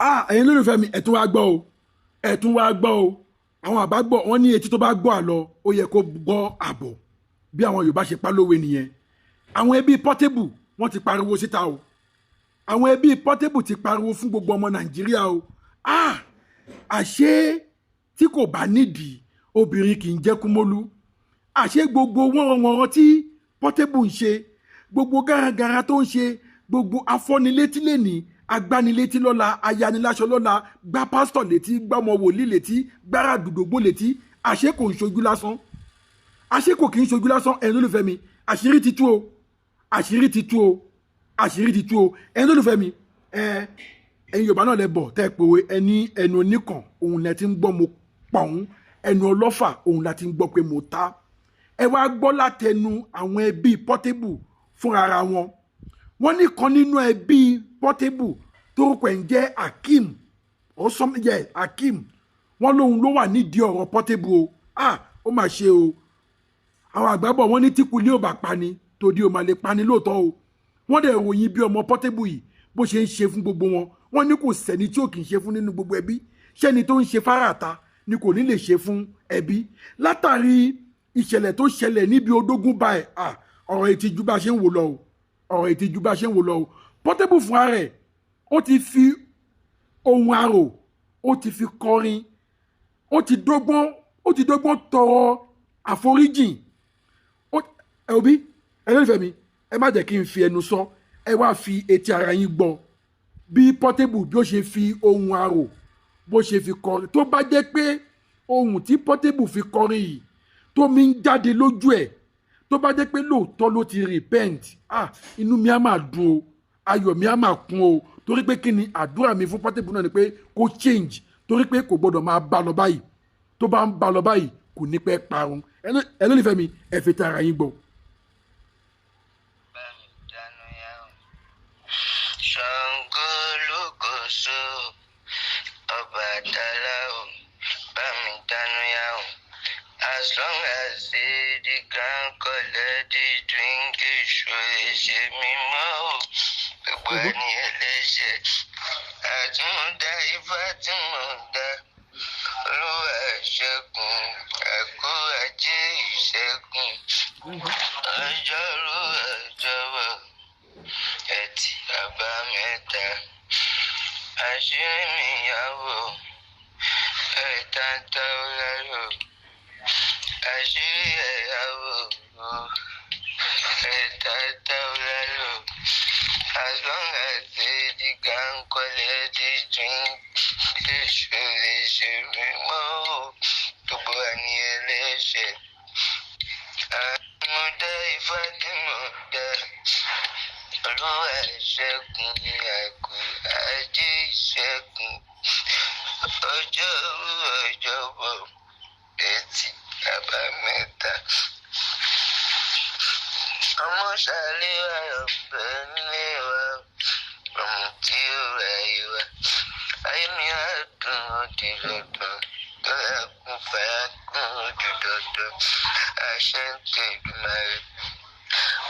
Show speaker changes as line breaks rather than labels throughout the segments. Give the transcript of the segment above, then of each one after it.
Ah, ẹ̀yin lólùfẹ́ mi, ẹ tún wá gbọ́ o, ẹ tún wá gbọ́ o. Àwọn àbá gbọ́, wọ́n ní etí tó bá gbọ́ àlọ, ó yẹ kó gbọ́ àbọ̀. Bí àwọn Yorùbá ṣe pa lówe nìyẹn. Àwọn ẹbí Portable, wọ́n ti pariwo síta o. Àwọn ẹbí Portable ti pariwo fún gbogbo ọmọ Nàìjíríà o. Ah, àṣé tí kò bá nídìí, obìnrin kì í jẹ́ kúmólú. Àṣé gbogbo wọ́nranwọ̀nran tí Portable ń ṣe, gbogbo gáragàra tó ń ṣe, gbogbo afọ́nilétí lẹ́ni, agbanilétí lọ́la, ayaniláṣọ lọ́la, gbá pásítọ̀ létí, gbá ọmọ wòlíì létí, gbára dùdògbò létí, àṣé kò ń ṣojú lásán? Àṣé kò kì í ṣojú lásán? Ẹ̀yin olólùfẹ́ mi, àṣírí ti tú o, àṣírí ti tú o, àṣírí ti tú o. Ẹ̀yin olólùfẹ́ mi, ẹ̀yin Yorùbá náà lẹ bọ̀ tẹ́ ẹ pòwe, ẹni ẹnu oníkàn òun lẹ ti ń gbọ́ mo pọ̀n, ẹnu ọlọ́fà òun la ti ń gbọ́ pé mo ta. Ẹ wá gbọ́ látẹnu àwọn ẹbí Portable fúnra ara wọn. Wọ́n ní kan nínú ẹbí Portable torúkọ ẹ̀ ń jẹ́ Akeem or some, yeah, Akeem. Wọ́n lóun ló wà nídìí ọ̀rọ̀ Portable o. Ah, ó mà ṣe o. Àwọn àgbà bọ̀, wọ́n ní tí kulé ò bá pani, tòde ò mà lè pani lóòótọ́ o. Wọ́n dẹ̀ ròyìn bí ọmọ Portable yìí bó ṣe ń ṣe fún gbogbo wọn. Wọ́n ní kò sẹ́ni tí ò kì í ṣe fún nínú gbogbo ẹbí. Ṣẹ́ni tó ń ṣe fárata ni kò ní lè ṣe fún ẹbí? Látàrí ìṣẹ̀lẹ̀ tó ṣẹlẹ̀ níbi odógún báyìí, ah, ọ̀rọ̀ ìtìjú bá ṣe ń wò lọ o, ọ̀rọ̀ ìtìjú bá ṣe ń wò lọ o. Portable fúnra rẹ̀, ó ti fi ohun arò, ó ti fi kọrin, ó ti dọ́gbọ́n tọrọ àforíjìn. Ẹ òbí ẹ lólùfẹ́ mi, ẹ má jẹ́ kí n fi ẹnu sọ, ẹ wá fi etí ara yín gbọ́ bí Portable bí ó ṣe fi ohun arò, bó ṣe fi kọrin. Tó bá jẹ́ pé ohun tí Portable fi kọrin yìí tó mi ń jáde lójú ẹ̀, tó bá jẹ́ pé lóòótọ́ ló ti repent, ah, inú mi á máa dùn o, ayọ̀ mi á máa kún o. Torí pé kí ni àdúrà mi fún Portable náà ni pé kó change, torí pé kò gbọdọ̀ máa bá lọ báyìí. Tó bá ń bá lọ báyìí, kò ní pẹ́ parun. Ẹ lólùfẹ́ mi, ẹ fi tara yín gbọ́.
Bá mi dáná yá o. Ṣàngó Olúkòso, Ọbàtálá o, bá mi dáná yá o. As long as say the can collect the drink, èṣù ẹ̀ṣẹ̀ mímọ́ o. Gbogbo ẹni ẹlẹ́ṣẹ̀, àtúndá ifá tí mò ń dá. Olúwa ṣẹ́gun, àkó ajé ìṣẹ́gun. Ọjọ́rú, ọjọ́bọ̀, ẹtì, àbámẹ́ta. Àṣírí mi yàwó, ẹ̀ta táwọ́lárò. Àṣírí ẹ̀yàwó, ẹ̀ta táwọ́lárò. As long as say the gang collect the drink, èṣù lè ṣe mímọ́ o. Gbogbo ẹni ẹlẹ́ṣẹ̀. Mo dá ifá tí mo dá. Olúwa ṣẹ́gun, àìkú ajé ìṣẹ́gun. Ọjọ́rú, ọjọ́bọ̀, ẹtì, àbámẹ́ta. Ọmọ ṣàlẹ́ wa ọ̀bẹ nílé wa. Ọmọ tí ó ra ìwà. Ayé mi á dùn ó di dandan. Tọ́lá kún fàyà kún ó di dandan. Àṣẹ ń tẹ Èdùmàrè.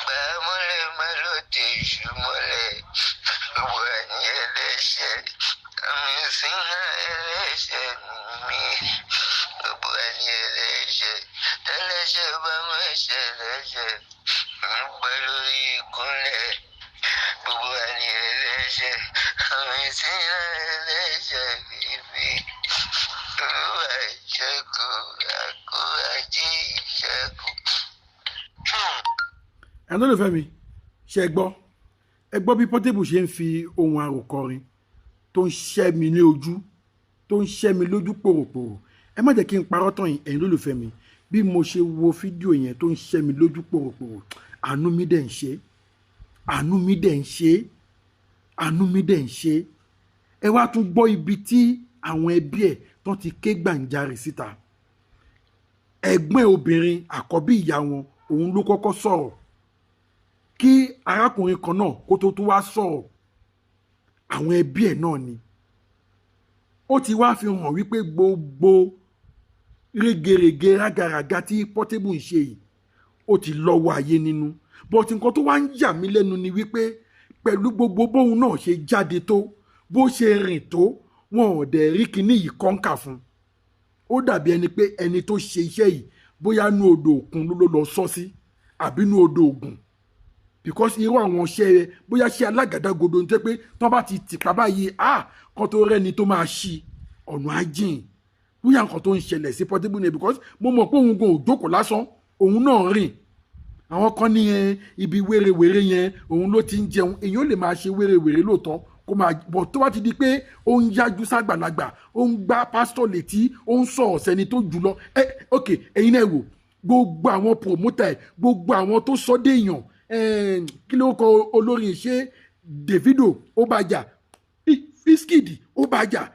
Gbà á mọ́lẹ̀ má ló tẹ èṣù mọ́lẹ̀. Gbogbo ẹni ẹlẹ́ṣẹ̀. Àmì sínú ẹlẹ́ṣẹ̀ ni mí. Gbogbo ẹni ẹlẹ́ṣẹ̀. Tẹ́lẹ́ṣẹ̀ bá má ṣe lẹ́ṣẹ̀. Ń pẹ́ lórí ìkúnlẹ̀. Gbogbo ẹni ẹlẹ́ṣẹ̀. Àmì sínú ẹlẹ́ṣẹ̀ ni mí. Olúwa ìṣẹ́gun, àkó ajé ìṣẹ́gun.
Ẹ̀yin olólùfẹ́ mi, ṣe gbọ́? Ẹ gbọ́ bí Portable ṣe ń fi ohun arò kọrin tó ń ṣẹ́ mi ní ojú, tó ń ṣẹ́ mi lójú pòròpòrò. Ẹ má jẹ́ kí n parọ́ tán yín, ẹ̀yin olólùfẹ́ mi. Bí mo ṣe wo fídíò yẹn tó ń ṣẹ́ mi lójú pòròpòrò, àánú mi dẹ̀ ń ṣe, àánú mi dẹ̀ ń ṣe, àánú mi dẹ̀ ń ṣe. Ẹ wá tún gbọ́ ibi tí àwọn ẹbí ẹ̀ tán ti ké gbàǹjarè síta. Ẹ̀gbọ́n ẹ̀ obìnrin, àkọ́bí ìyá wọn, òun ló kọ́kọ́ sọ̀rọ̀ kí arákùnrin kan náà kó tó tún wá sọ̀rọ̀. Àwọn ẹbí ẹ̀ náà ni ó ti wá fi hàn wípé gbogbo régerège rágaràga tí Portable ń ṣe yìí, ó ti lọ́wọ́ ayé nínú. But nǹkan tó wá ń yà mí lẹ́nu ni wípé pẹ̀lú gbogbo bóun náà ṣe jáde tó, bó ṣe rìn tó Wọn ò dẹ̀ rí kinní yìí kọ́ńkà fún. Ó dàbí ẹni pé ẹni tó ṣe iṣẹ́ yìí, bóyá nú odò òkun ló lọ sọ sí àbí nú odò Ògùn, because irú àwọn iṣẹ́ rẹ, bóyá ṣe alágàdàgodo ní tẹ́ pé tí wọ́n bá ti tìpa báyìí, ah, kan tó rẹ́ni tó máa ṣí ọ̀nà á jìn. Bóyá nǹkan tó ń ṣẹlẹ̀ sí Portable ni, because mo mọ̀ pé òun gan ò jókòó lásán, òun náà rìn. Àwọn kan ní ẹ ibi wérewère yẹn òun ló ti ń jẹun. Èyàn lè máa ṣe wérewère lóòótọ́, kó máa bọ̀. Tó bá ti di pé ó ń yájú ságbàlagbà, ó ń gbá pásítọ̀ létí, ó ń sọ̀rọ̀ sẹ́ni tó jù lọ. Ẹ ok, ẹ̀yin náà wò gbogbo àwọn promoter ẹ̀, gbogbo àwọn tó sọ déèyàn. Kí ló kọ olórin ṣe? Davido, ó bá jà. Wizkid, ó bá jà.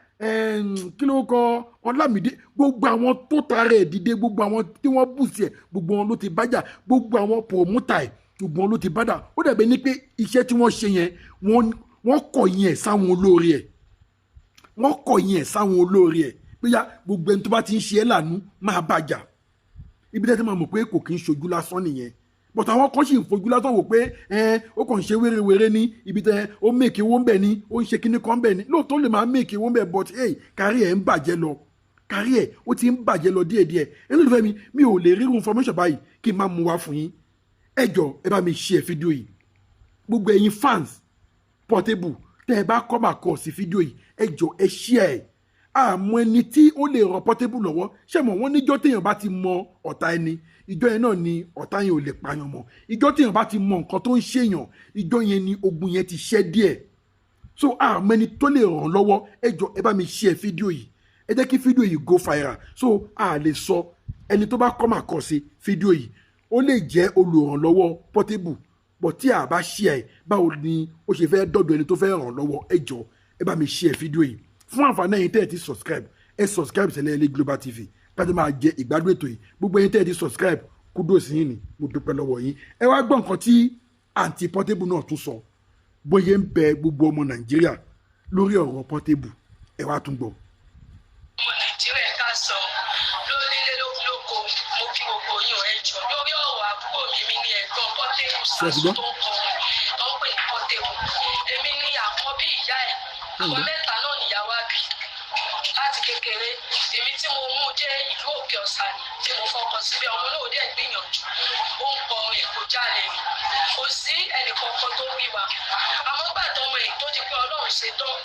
Kí ló kọ Ọlámídé? Gbogbo àwọn tó tara ẹ̀ dìde, gbogbo àwọn tí wọ́n bù sí ẹ̀, gbogbo wọn ló ti bájà. Gbogbo àwọn promoter ẹ̀, gbogbo wọn ló ti bájà. Ó dàbí ní pé iṣẹ́ tí wọ́n ṣe yẹn, wọ́n kọ̀yìn ẹ̀ sáwọn olóore ẹ̀, wọ́n kọ̀yìn ẹ̀ sáwọn olóore ẹ̀ bóyá gbogbo ẹni tó bá ti ń ṣe ẹ́ lànú máa bàjà. Ibi tẹ́tí máa mọ̀ pé kò kí ń ṣojú lásán nìyẹn, but àwọn kan sì ń fojú lásán wò pé ẹ ó kàn ń ṣe wérewère ní ibi tẹ ó make owó ń bẹ̀ ní, ó ń ṣe kíní kan ń bẹ̀ ní. Lóòótọ́ lè máa make owó ń bẹ̀, but hey, career ẹ̀ ń bàjẹ́ lọ, career ẹ̀ ó ti ń bàjẹ́ lọ díẹ̀díẹ̀. Ẹni tó fẹ́ mi, mi ò lè rírun information báyìí kí n má mú wá fún yín. Ẹ jọ, ẹ bá mi share fídíò yìí. Gbogbo ẹ̀yin fans Portable tẹ́ ẹ bá kọ́ máa kọ́ sí fídíò yìí, ẹ jọ, ẹ share ẹ̀. Àmọ́ ẹni tí ó lè ràn Portable lọ́wọ́ ṣé mọ̀ wọ́n níjọ́ téèyàn bá ti mọ ọ̀tá ẹni, ìjọ yẹn náà ni ọ̀tá yẹn ò lè pààyàn mọ́. Ìjọ téèyàn bá ti mọ nǹkan tó ń ṣèyàn, ìjọ yẹn ni ogun yẹn ti ṣẹ́ díẹ̀. So àmọ́ ẹni tó lè ràn lọ́wọ́, ẹ jọ, ẹ bá mi share fídíò yìí. Ẹ jẹ́ kí fídíò yìí go viral. So a lè sọ ẹni tó bá kọ́ máa kọ́ sí fídíò yìí, ó lè jẹ́ olùrànlọ́wọ́ Portable, but tí a bá share ẹ̀, báwo ni ó ṣe fẹ́ dọ́dọ̀ ẹni tó fẹ́ ràn lọ́wọ́? Ẹ jọ, ẹ bá mi share fídíò yìí. Fún àǹfààní ẹ̀yin tẹ́ ẹ ti subscribe, ẹ subscribe sẹ́lẹ̀ ilé Global TV kájọ máa jẹ ìgbádùn ètò yìí. Gbogbo ẹ̀yin tẹ́ ẹ ti subscribe, kudos yín ni, mo dúpẹ́ lọ́wọ́ yín. Ẹ wá gbọ́ nǹkan tí àǹtí Portable náà tún sọ, bóyá ń bẹ gbogbo ọmọ Nàìjíríà lórí ọ̀rọ̀ Portable. Ẹ wá tún gbọ́.
Ọmọ Nàìjíríà, ká sọ lórílẹ̀ lóko, mo kí gbogbo yín o. Ẹ jọ, lórí ọ̀rọ̀ àbúrò mi, mi ní ẹ̀gbọ́n Portable.
Ṣé ẹ ti gbọ́?
Sàṣù tó ń kọ tó ń pè ní Portable, èmi ní àkọ́bí ìyá ẹ̀. Àwọn mẹ́ta náà níyàwó àbí láti kékeré. Èmi tí mo mú dé ìlú Òkè Ọ̀sà ni tí mo fọkàn síbẹ̀. Ọmọ náà dẹ̀ gbìyànjú, ó ń kọ èkó jáde ni, kò sí ẹnìkankan tó rí wa. Àmọ́ gbà tó ọmọ èyí tó di pé Ọlọ́run ṣe tán,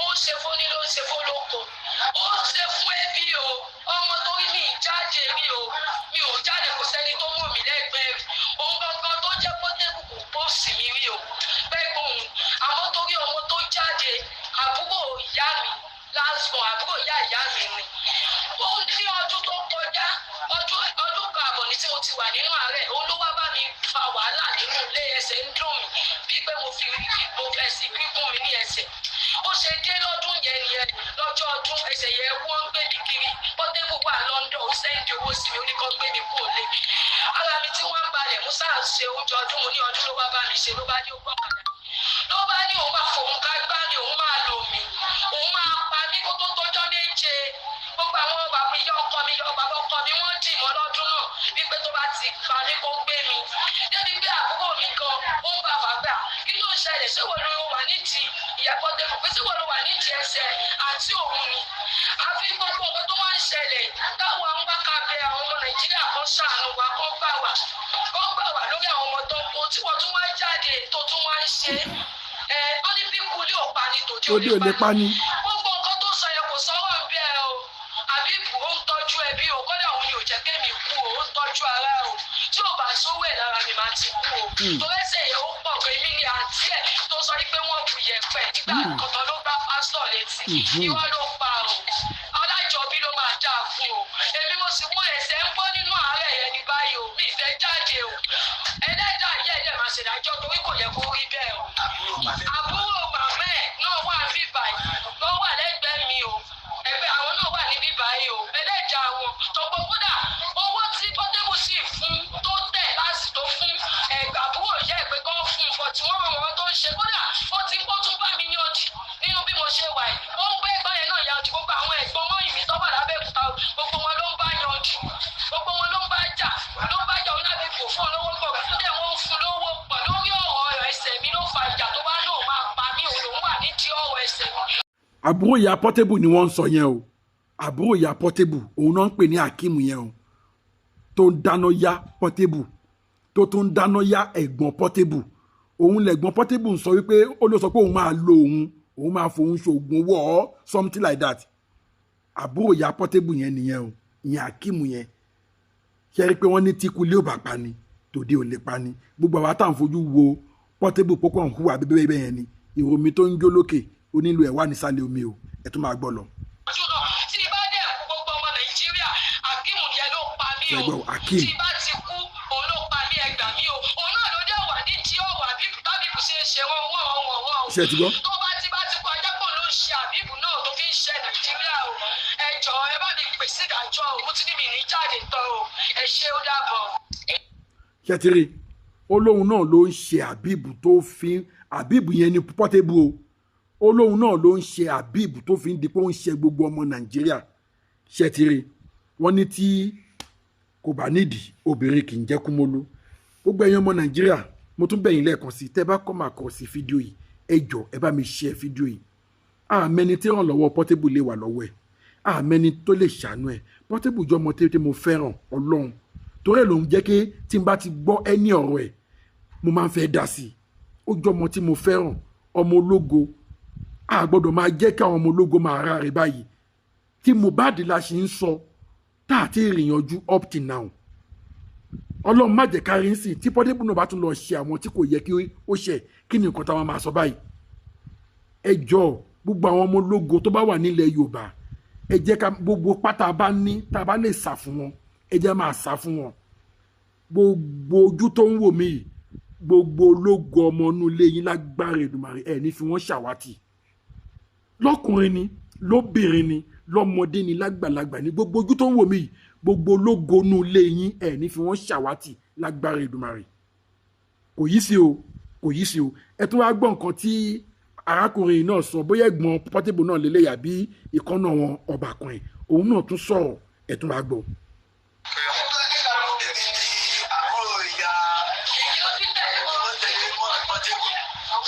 ó ń ṣe fún nílé, ó ń ṣe fún lóko, ó ń ṣe fún ẹbí o. Ọmọ tó rí mi jáde rí o, mi ò jáde, kò sẹ́ni tó mọ̀ mí lẹ́gbẹ̀ẹ́ rí. Òun gangan tó jẹ́ Portable kò post mi rí o pẹ́gbọ́n òun. Àmọ́ torí ọmọ tó jáde, àbúrò ìyá mi, last born, àbúrò ìyá ìyá mi ni. Ó ní ọdún tó kọjá, ọdún kan àbọ̀ ní tí mo ti wà nínú àárẹ̀, òun ló wá bá mi fa wàhálà nínú ilé. Ẹsẹ̀ ń dùn mí bí pé mo fi mo ẹsẹ̀ gígùn mi ní ẹsẹ̀. Ó ṣe dé lọ́dún yẹn nìyẹn, lọ́jọ́ ọdún, ẹsẹ̀ yẹn wọ́n ń gbé mi kiri. Portable wà London, ó send owó sí mi, ó ní kó gbé mi kúrò lé. Ara mi tí wọ́n ń balẹ̀, mo sáà ṣe oúnjẹ ọdún, mo ní ọdún ló bá bá mi ṣe. Ló bá ní ó gbọ́ padà, ló bá ní òun máa fòun ká gbá mi, òun máa lò mí, òun máa pa mí kó tó tọ́jọ́ 7. Gbogbo àwọn bàbá ìyá ọkọ mi, bàbá ọkọ mi, wọ́n dì mọ́ lọ́dún náà wípé tó bá ti pa mí, kó gbé mi. Débi pé àbúrò mi gan ó ń bá fàgbà, kí ló ń ṣẹlẹ̀? Ṣé wọ́n ló wà nídìí ìyá Portable pé ṣé wọ́n ló wà nídìí ẹsẹ̀ àti òun ni? Àfi gbogbo nǹkan tó wá ń ṣẹlẹ̀ táwọn àwọn bá ká bẹ àwọn ọmọ Nàìjíríà kan ṣàánú wa, kán gbà wá, kán gbà wá lórí àwọn ọmọ tó kó tí wọ́n tún wá jáde tó tún wá ń ṣe ẹ. Wọ́n ní bí kúlí ò pa ni tòdí
Òde ò lè pa ni.
Gbogbo nǹkan tó sọ yẹn, kò sọ́wọ́ ń bẹ́ẹ̀ o. Àbíbù ó ń tọ́jú ẹbí o, kódà òun ni ò jẹ́ kémi kú o. Ó ń tọ́jú ara o. Tí ò bá sówó ẹ̀ lára mi, máa ti kú o. Torí ẹsẹ̀ yẹn ó pọ̀ pé mí ni àǹtí ẹ̀ tó sọ pé wọ́n bu yẹ̀pẹ̀ nígbà kọ̀tọ̀ ló gbá pásítọ̀ létí. Irọ́ ló pa o. Ọlájọbí ló máa dáa fún o. Èmi mo sì mú ẹsẹ̀ ń bọ́ nínú àárẹ̀ yẹn ní báyìí o. Mi ìfẹ́ jáde o. Ẹlẹ́dàá yẹ́ ẹ̀dẹ̀ máa ṣèdájọ́, torí kò yẹ kó rí bẹ́ẹ̀ o. Àbúrò màmá ẹ̀ náà wà ní báyìí, ló wà lẹ́gbẹ̀ẹ́ mi o. Ẹgbẹ́ àwọn náà wà níbí báyìí o. Ẹlẹ́dàá wọn tọpọ, kódà owó tí Portable sì fún tó tẹ̀ láti tó fún ẹgbẹ́ àbúrò ìyá ẹ̀ pé kán fún un, but wọ́n mọ̀ wọ́n tó ń ṣe. Kódà ó ti ó tún bá mi yanjú nínú bí mo ṣe wà yìí. Ó ń gbé ẹ̀gbọ́n yẹn náà yanjú. Gbogbo àwọn ẹ̀gbọ́n mọ́ ìmí tó wà lábẹ́òkúta, gbogbo wọn ló ń bá yanjú, gbogbo wọn ló ń bá jà, ló ń bá jà. Òun láti kò fún olówó gbọ̀ tó dẹ̀ wọ́n ń fún lówó pọ̀. Lórí ọ̀rọ̀ ẹsẹ̀ mi ló fa ìjà tó bá náà máa pa mí. Òun lòún wà nídìí ọ̀rọ̀ ẹsẹ̀ mi.
Àbúrò ìyá Portable ni wọ́n ń sọ yẹn o. Àbúrò ìyá Portable òun náà ń pè ní Akeem yẹn o, tó ń dáná yá Portable, tó tún ń dáná yá ẹ̀gbọ́n Portable. Òun lẹ̀gbọ́n Portable ń sọ wípé ó ló sọ pé òun máa lo òun, òun máa fòun ṣoògùn owó or something like that. Àbúrò ìyá Portable yẹn nìyẹn o, ìyẹn Akeem yẹn. Ṣe rí i pé wọ́n ní tíkú lé ò bá pa ni, tòde ò lè pa ni. Gbogbo àwa tá à ń fojú wo Portable pópọ̀ ń hùwà bẹ́ẹ̀ bẹ́ẹ̀ yẹn ni ìròmí tó ń jó lókè onílù ẹ̀ wà nísàlẹ̀ omi o. Ẹ̀ tún máa gbọ́ lọ.
Tí bá dẹ̀ kú, gbogbo ọmọ Nàìjíríà, Akeem yẹn ló pa mí o.
Ṣẹgbọ́n Akeem.
Tí bá ti kú, òun ló pa mí, ẹ gbà mí o. Òun náà ló dẹ̀ wà nídìí ọ̀wà bíbù tábìbù ṣe ń ṣe wọ́n wọ́n wọ́n wọ́n o.
Ṣé ti gbọ́?
Tó bá ti kú, ajápọ̀ ló ń ṣe Àbíbù náà tó fi ń ṣe Nàìjíríà o. Ẹ jọ̀ọ́, ẹ bá mi pèsè ìdájọ́ o. Mo ti ní mi ní jáde tán o. Ẹ ṣé, ó dàbọ̀.
Ṣé ti rí? Ó lóun náà ló ń ṣe Àbíbù tó fi Àbíbù yẹn ní Portable o. Ó lóun náà ló ń ṣe Àbíbù tó fi ń di pé ó ń ṣe gbogbo ọmọ Nàìjíríà. Ṣé ti rí? Wọ́n ní tí kò bá nídìí, obìnrin kì í jẹ́ kúmólú. Gbogbo ẹ̀yin ọmọ Nàìjíríà, mo tún bẹ̀ yín lẹ́ẹ̀kan sí, tẹ́ bá kọ́ máa kọ̀ sí fídíò yìí, ẹ jọ̀ọ́, ẹ bá mi share fídíò yìí. Àmẹ́ni tí ràn lọ́wọ́ Portable lè wà lọ́wọ́ ẹ̀, àmẹ́ni tó lè ṣàánú ẹ̀. Portable jọ ọmọ tí mo fẹ́ràn Ọlọ́run, torí ẹ̀ ló ń jẹ́ kí tí n bá ti gbọ́ ẹni ọ̀rọ̀ ẹ̀, mo máa ń fẹ́ dá sí i. Ó jọ ọmọ tí mo fẹ́ràn, ọmọ ológo. A gbọ́dọ̀ máa jẹ́ kí àwọn ọmọ ológo máa ráre báyìí. Tí Mohbad la ṣe ń sọ tá àti ìrìyànjú up till now, Ọlọ́run má jẹ́ ká rí ń sìn. Tí Portable náà bá tún lọ ṣe àwọn tí kò yẹ kí ó ṣe, kí ni nǹkan táwọn máa sọ báyìí? Ẹ jọ̀ọ́, gbogbo àwọn ọmọ ológo tó bá wà nílẹ̀ Yorùbá, ẹ jẹ́ ká gbogbo pátá bá ní tá a bá lè sà fún wọn, ẹ jẹ́ máa sà fún wọn. Gbogbo ojú tó ń wò mí yìí, gbogbo ológo ọmọ inú ilé yín, lágbára Èdùmàrè, ẹ ní fi wọ́n ṣàwátì. Lọ́kùnrin ni, lóbìnrin ni, lọ́mọdé ni, lágbàlagbà ni, gbogbo ojú tó ń wò mí yìí, gbogbo ológo inú ilé yín, ẹ ní fi wọ́n ṣàwátì lágbára Èdùmàrè. Kò yí sí o, kò yí sí o. Ẹ tún wá gbọ́ nǹkan tí arákùnrin náà sọ, bóyá ẹ̀gbọ́n Portable náà lélẹ́yà bí ìkànnà wọn ọbàkan ẹ̀, òun náà tún sọ̀rọ̀. Ẹ tún wá gbọ́.
Èmi ni àbúrò ìyá tó tẹ̀lé Portable,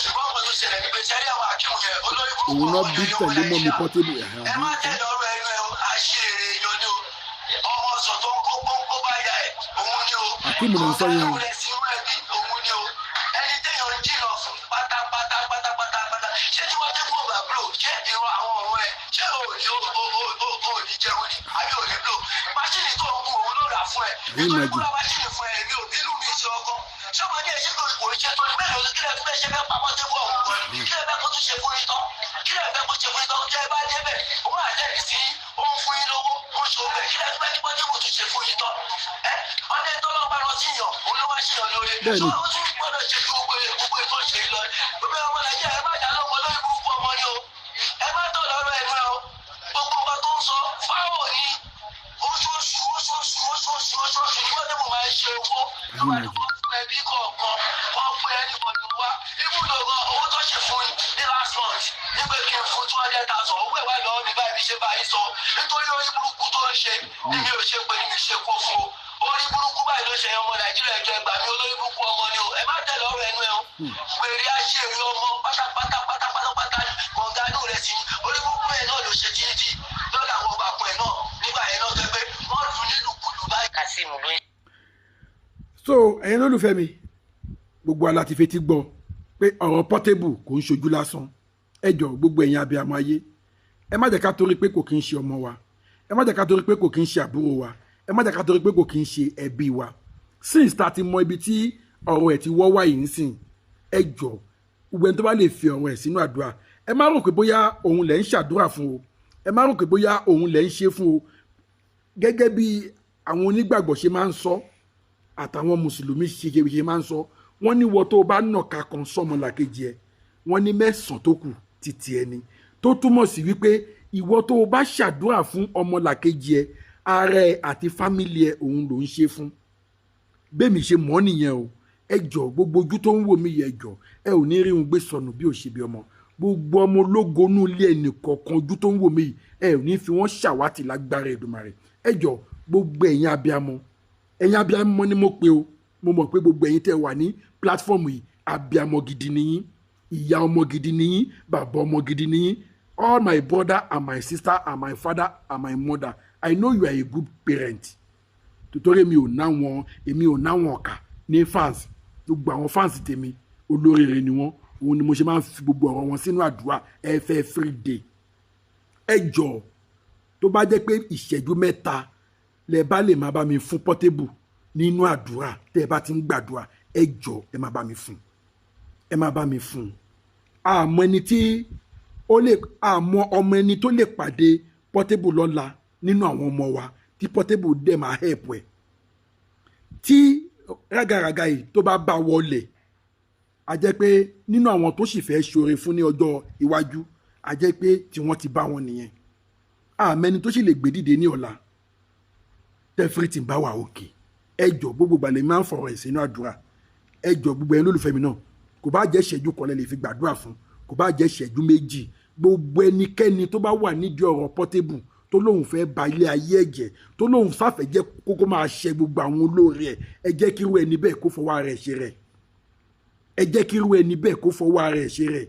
ṣùgbọ́n nǹkan tó ṣẹlẹ̀ ni pé sẹ́rí àwọn Akeem yẹn, olórí burúkú
Òun náà
àwọn
bí
yẹn
tẹ̀lé mọ́ mi
Nàìjíríà.
Portable ẹ̀hán.
Ẹ má tẹ̀lé ọ̀rọ̀ ẹnu ẹ o, àṣìírí èèyàn ni o. Ọmọ ọ̀sán tó ń kó pọ́npọ́n bá ya ẹ̀, òun ni o.
Akeem ló ń sọ yẹn o.
Kọ̀ọ̀kan rẹ̀ sí irú ẹbí, òun ni o. Ẹni téèyàn ń jìnà fún pátápátá pátápátá pátá, ṣé tí wọ́n tẹ́ kó bá blow, ṣé ìran àwọn ọ̀run ẹ̀, ṣé ò ní ò ní jẹun ni àbí ò ní blow? Máṣíìnì tó ń gun, òun ló rà fún ẹ.
Can you
Nítorí kó
imagine?
ra máṣíìnì fún ẹ, èmi ò bínú mi ṣe ọkọ. Ṣé ọmọ ní ẹ ṣe kò kò ṣe tó ní mélòó? Kí lẹ tún fẹ́ ṣe fẹ́ pamọ́ tébù ọ̀hún gan ni? Kí lẹ fẹ́ kó tún ṣe fún yín tán? Kí lẹ fẹ́ kó ṣe fún yín tán? Kí ẹ bá débẹ̀, òun àtẹ̀lé sí, ó ń fún yín lówó, ó ń ṣe ogun ẹ̀. Kí lẹ tún fẹ́ kí Portable tún ṣe fún yín tán? Ẹ ọdẹ tọ́lọ́ bá lọ sí yàn, òun ló wá ṣe yàn lóore.
Bẹ́ẹ̀ni.
Ṣé ó tún gbọ́dọ̀ ṣe ju gbogbo ètò ṣe yìí lọ? Gbogbo ọmọ Nàìjíríà, ẹ má jà lọ́mọ, lórí burúkú ọmọ ni o. Ẹ má tọ̀ lọ́rọ̀ ẹnu ẹ o. Gbogbo nǹkan tó ń sọ fáwọn ni oṣooṣù, oṣooṣù, oṣooṣù, oṣooṣù ni Portable máa ń ṣe owó tó bá ní wọ́n fún ẹbí kọ̀ọ̀kan, wọ́n fún ẹni bọ̀dù wá ibùdó gan. Owó tó ṣe fún ní last month nígbà kí n fún 200,000, owó ẹ̀ wá lọ́wọ́ mi báyìí bí ṣe bá yín sọ. Nítorí orí burúkú tó ń ṣe ni mi ò ṣe pé ni mi ṣe kó fún o. Orí burúkú báyìí ló ṣe. Ọmọ Nàìjíríà, ẹjọ ẹgbàá mi, olórí burúkú ọmọ ni o. Ẹ má tẹ̀lé ọ̀rọ̀ ẹnu ẹ o. Wèrè àṣírí ọmọ pátápátá pátápátá pátá, kọ̀ǹga inú rẹ̀ sí orí burúkú ẹ̀ náà ló ṣe títí lọ́dọ̀ àwọn ọba àpọ̀ ẹ̀ náà nígbà yẹn náà tó pé wọ́n lù nílùkulù báyìí.
Kazeem ló ń
So ẹ̀yin olólùfẹ́ mi, gbogbo ala ti fetí gbọ́ pé ọ̀rọ̀ Portable kò ń ṣojú lásán. Ẹ jọ̀ọ́, gbogbo ẹ̀yin abiyamọ ayé, ẹ má jẹ́ ká torí pé kò kí ń ṣe ọmọ wa, ẹ má jẹ́ ká torí pé kò kí ń ṣe àbúrò wa, ẹ má jẹ́ ká torí pé kò kí ń ṣe ẹbí wa. Since tá a ti mọ ibi tí ọ̀rọ̀ ẹ̀ ti wọ́ wá yìí ń sìn, ẹ jọ̀ọ́, gbogbo ẹni tó bá lè fi ọ̀rọ̀ ẹ̀ sínú àdúrà, ẹ má rò pé bóyá òun lẹ̀ ń ṣàdúrà fún o, ẹ má rò pé bóyá òun lẹ̀ ń ṣe fún o. Gẹ́gẹ́ bí àwọn onígbàgbọ́ ṣe máa ń sọ, àtàwọn mùsùlùmí ṣe máa ń sọ, wọ́n ní wọ́n tó bá nàka kan sọ́mọlàkejì ẹ̀, wọ́n ní mẹ́sàn-án tó kù títí ẹni, tó túmọ̀ sí wípé ìwọ tó o bá ṣàdúrà fún ọmọlàkejì ẹ, ara ẹ àti family ẹ, òun ló ń ṣe fún. Bẹ́ẹ̀mi ṣe mọ́ nìyẹn o. Ẹ jọ̀ọ́, gbogbo ojú tó ń wò mí yẹ, jọ̀ọ́, ẹ ò ní rí òun gbé sọnù bí ò ṣe bí ọmọ. Gbogbo ọmọ ológo inú ilé ẹnì kọ̀ọ̀kan, ojú tó ń wò mí yìí, ẹ ò ní fi wọ́n ṣàwátì lágbára Èdùmàrè. Ẹ jọ̀ọ́, gbogbo ẹ̀yin abiyamọ, ẹ̀yin abiyamọ ni mo pe o. Mo mọ̀ pé gbogbo ẹ̀yin tẹ́ wà ní platform yìí, abiyamọ gidi ni yín, ìyá ọmọ gidi ni yín, bàbá ọmọ gidi ni yín. All my brother and my sister and my father and my mother, I know you are a good parent. Torí mi ò náwọn, èmi ò náwọn ọ̀kà ní fans. Gbogbo àwọn fans tèmi, olóríire ni wọ́n. Òun ni mo ṣe máa ń fi gbogbo ọ̀rọ̀ wọn sínú àdúrà every day. Ẹ jọ̀ọ́, tó bá jẹ́ pé ìṣẹ́jú 3 lẹ bá lè máa bá mi fún Portable nínú àdúrà, tẹ́ ẹ bá ti ń gbàdúrà, ẹ jọ̀ọ́, ẹ máa bá mi fún, ẹ máa bá mi fún. Àmọ́ ẹni tí ó lè, àmọ́ ọmọ ẹni tó lè pàdé Portable lọ́la nínú àwọn ọmọ wa tí Portable dẹ̀ máa help ẹ̀, tí rágàràgà yìí tó bá bá wọlé, a jẹ́ pé nínú àwọn tó sì fẹ́ ṣoore fún ní ọjọ́ iwájú, a jẹ́ pé tí wọ́n ti bá wọn nìyẹn. Àmọ́ ẹni tó sì lè gbé dìde ní ọ̀la, everything bá wà òkè. Ẹ jọ̀ọ́, gbogbo ìgbà lè máa ń fọ̀rọ̀ ẹ̀ sínú àdúrà. Ẹ jọ̀ọ́, gbogbo ẹni lólùfẹ́ mi náà, kò bá jẹ́ ìṣẹ́jú kan lẹ lè fi gbàdúrà fún, kò bá jẹ́ ìṣẹ́jú 2, gbogbo ẹnikẹ́ni tó bá wà nídìí ọ̀rọ̀ Portable, tó lóun fẹ́ ba ilé ayé ẹ̀jẹ̀, tó lóun sáfẹ́ jẹ́ kókó máa ṣe gbogbo àwọn olóore ẹ̀, ẹ jẹ́ kí irú ẹni bẹ́ẹ̀ kó fọwọ́ ara ẹ̀ ṣe rẹ̀. Ẹ jẹ́ kí irú ẹni bẹ́ẹ̀ kó fọwọ́ ara ẹ̀ ṣe rẹ̀.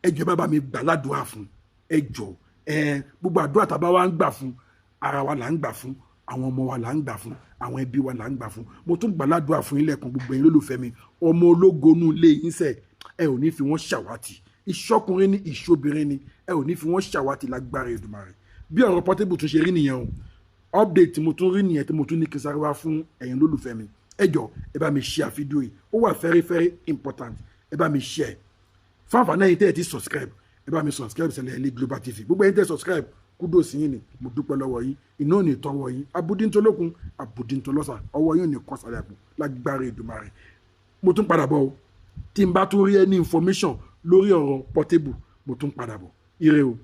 Ẹ jọ̀ọ́, bá bá mi gbà ládùúrà fún. Ẹ jọ̀ọ́, ẹ gbogbo àdúrà tá a bá wá ń gbà fún ara wa là ń gbà fún, àwọn ọmọ wa là ń gbà fún, àwọn ẹbí wa là ń gbà fún. Mo tún gbà ládùúrà fún ilẹ̀kùn gbogbo ẹ̀yin lólùfẹ́ mi. Ọmọ ológo nú ilé yín sẹ̀, ẹ ò ní fi wọ́n ṣàwátì. Ìṣọkùnrin ni, ìṣobìnrin ni, ẹ ò ní fi wọ́n ṣàwátì lágbára Èdùmàrè. Bí ọ̀rọ̀ Portable tún ṣe rí nìyẹn o. Update tí mo tún rí nìyẹn tí mo tún ní kí n sáré wá fún ẹ̀yin lólùfẹ́ mi. Ẹ jọ̀ọ́, ẹ bá mi share fídíò yìí, ó wà very very important. Ẹ bá mi share fún àǹfààní ẹ̀yin tẹ́ ẹ ti subscribe. Ẹ bá mi subscribe sẹ́lẹ̀ ilé Global TV. Gbogbo ẹ̀yin tẹ́ subscribe, kudos yín ni, mo dúpẹ́ lọ́wọ́ yín. Iná ò ní tọwọ́ yín, abudintolókun, abudintolọ́sà, ọwọ́ yín ò ní kọ́ sàlẹ̀ àpò lágbára Èdùmàrè. Mo tún padà bọ̀ o. Tí n bá tún rí any information lórí ọ̀rọ̀ Portable, mo tún padà bọ̀. Ire o.